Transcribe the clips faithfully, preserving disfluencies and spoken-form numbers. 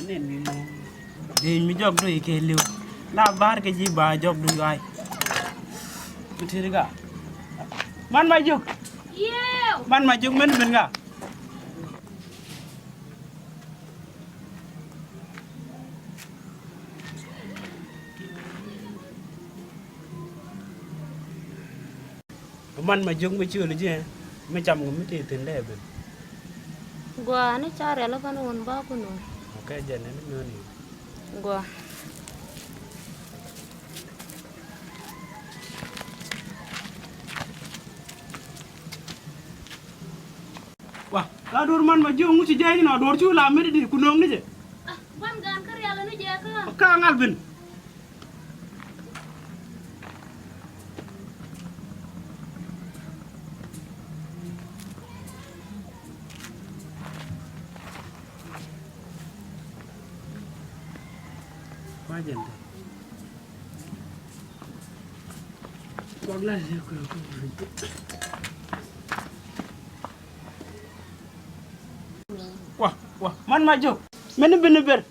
Nɛn mi mɔ. Dee mi jɔk do ikɛ liw. La bar kɛ ji̱ ba jɔk do ay. Mi tiri ga. Man ma jɔk. Yow. Man ma jɔk mɛn ben ga. Man ma jiök mi ciöl ji̱ mi cam ŋu mi ti thi̱n dee ben. Gua ni ca riɛl kä ni wun ba ku nuɔ̱ɔ̱r. Ok, jɛ ni ni mi wun. Gua. Wa, la duɔ̱ɔ̱r man ma jiök ŋu ci jɛ ni nɔ duɔ̱ɔ̱r cu la mi di ku nööŋ ni jɛ. Ah, ban gan kä riɛl ni jɛ kä. Kä ŋal ben. Wa, wa, man ma jiök. Mɛn ni ben ni ber.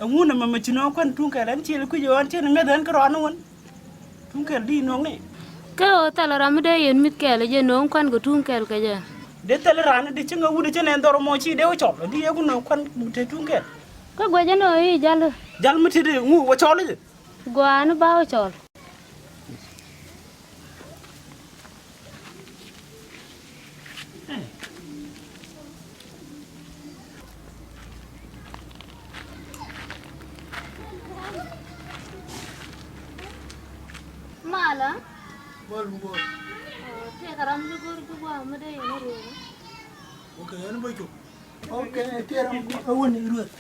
Ɛŋu nɛmɛ mɛ ci nööŋ kuan tuŋ kɛl ɛn ciël kui̱c ɣän cin ŋäth ɛn kärɔan wän. Tuŋ kɛl di nööŋ ni. Kä ɣöö thɛl ram mi dee yɛn mi̱th kɛl jɛ nööŋ kuan kɛ tuŋ kɛl kɛ jɛ. Dee thɛl ran di ci ŋä wut cin ɛn dhɔr mɔ ci dee wä cɔl di yɛ ku nööŋ kuan te tuŋ kɛl. Kä guɛc ɛn ɣöö i̱ jal. Jal mi ti di ŋu wä cɔl jɛ. Gua̱a̱n ba wä cɔl. Malä. Mal mubor. Tëë kɛ ram di go̱r di gua̱a̱n mi dee yɛn ruëël. Ok, ɛn bä cop. Ok, tëë ram a wän ruëël.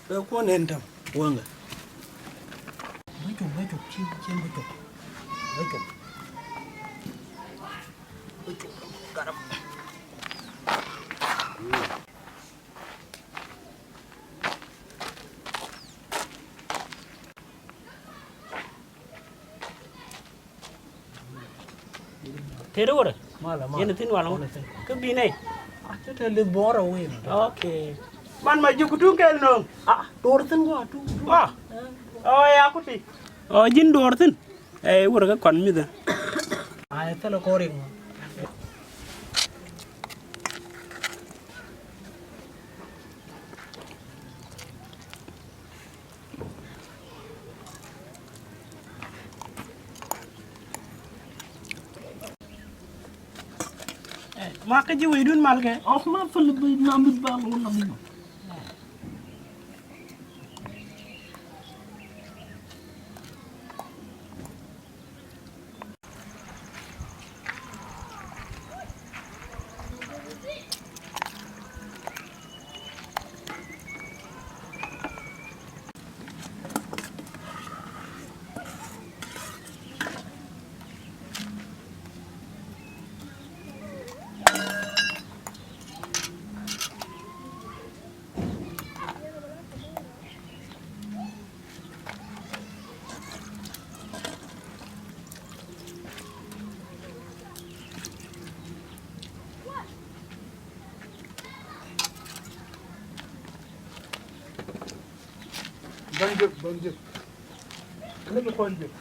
Ɛ kuɔn ɛn tam wäŋɛ. Bä cop, bä cop, cien, cien bä cop. Bä cop. Bä cop. Garam. Tëë wä rɛ. Malä, malä. Yɛn thi̱n walä. Kä bi nɛy. A cä te lith buɔ̱rä win. Ok. Man ma ji̱ ku tuŋ kɛl nööŋ. A, do̱r thi̱n wa tuŋ. Wa. Ɔ, ya ku ti. Ɔ, ji̱n do̱r thi̱n. Ɛ, wä rɛ kä kɔn mi̱thä. A, thilɛ kɔriŋ. Ma kä ji̱ wecdun mal kɛ. Ɔk ma päl bi na mit bal wun na mit. Bän jek, bän jek. Lek kɔn jek.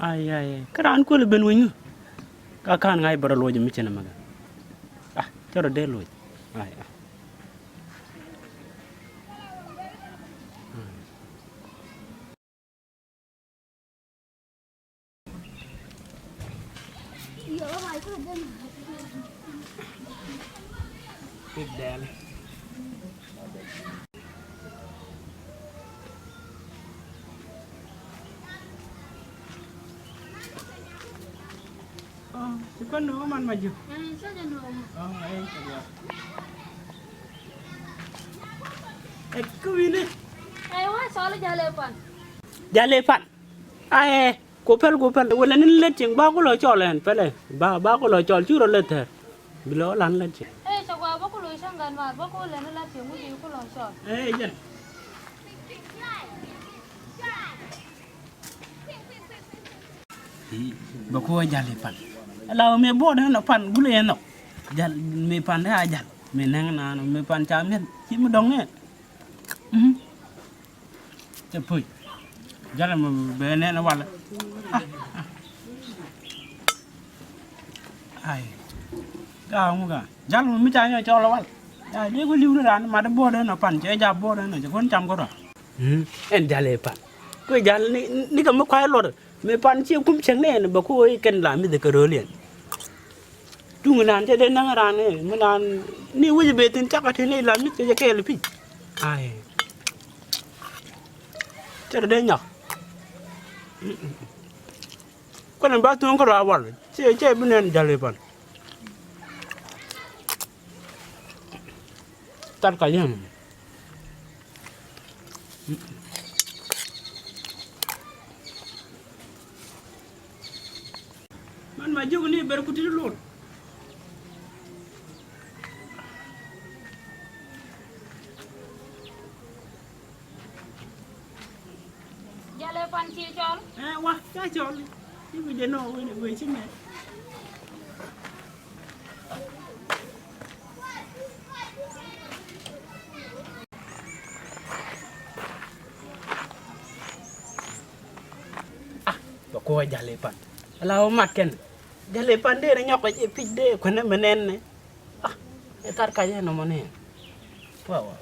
Ai, ai, ai. Kä raan kuël ben weny ŋä. Ka ka̱n ŋa̱c bä rɔ luɔc mi cin ɛmɛ kɛ. Ah, cä rɔ dee luɔc. Ai, ai. Ɔ, ci kɔn ni wä man ma ji̱. Ɛ, cä jɛ ni wä. Ɔ, ɛ, cä jɛ. Ɛ, kä wi̱ni. Ɛ, wa cɔl jalɛ pan. Jalɛ pan. Ɛ. Ku pɛl, ku pɛl. Wälɛ ni lät cieŋ ba ku lɔ cɔl ɛn pɛlɛ. Ba, ba ku lɔ cɔl, cu rɔ lät thɛr. Bi lɔ lan lät cieŋ. Ee, cɛ gɔaa, ba ku lɔ cäŋ gan maar, ba ku lɛ ni lät cieŋ, ŋu di ku lɔ cɔl. Ee, jɛn. Ii, bɛ ku wä jal i̱ pan. Ala mi buɔt ɛn ɔ pan, gulɛ yɛn ɔ. Jal, mi pan dee a jal. Mi nɛŋ naan ɔ, mi pan ca mi̱eth. Ci mi dɔŋ ni. Mhm. Cɛ puc. Jal mi bɛ nɛn walɛ. Ah, ah. Ai. Gaa ŋu gaa. Jal mi mi ca nyɔ cɔl wal. Ya, dee ku li̱w ni raan, mat buɔt ɛn ɔ pan, cɛ ja buɔt ɛn ɔ, cɛ kun cam kärɔa. Mm, ɛn jal ɛ pan. Kuɛ jal ni, ni kɛ mi kuay luɔt, mi pan ci kum cäŋ ni ɛn bɛ ku wee kɛn la mi dhɛ kɛ ro̱l yɛn. Tuŋ naan cɛ dee naŋ raan ni, mi naan ni wi̱c bɛ thin cakɛ ti ni la mi kɛ jɛ kɛɛl pi̱c. Ai. Cɛ dee nyɔk. Kuɛn ba thuŋ kärɔa wal, cɛ, cɛ bi nɛn jal ɛ pan. Tat ka yɛn. Man ma jiök ni ber ku ti luɔt. Jal ɛ pan ci cɔl. Ɛ wa ca cɔl. Ci wi̱c ɛnɔ wee, wee ci mɛ. Ah, bɛ kuɔ jal i̱ pan. Ala wä mat kɛn. Jal i̱ pan dee rɛ nyɔk kɛ jɛ pi̱c dee kuɛnɛ mɛ nɛn nɛ. Ah, ɛ thar kac ɛn nɔmɔ nɛn. Wa wa.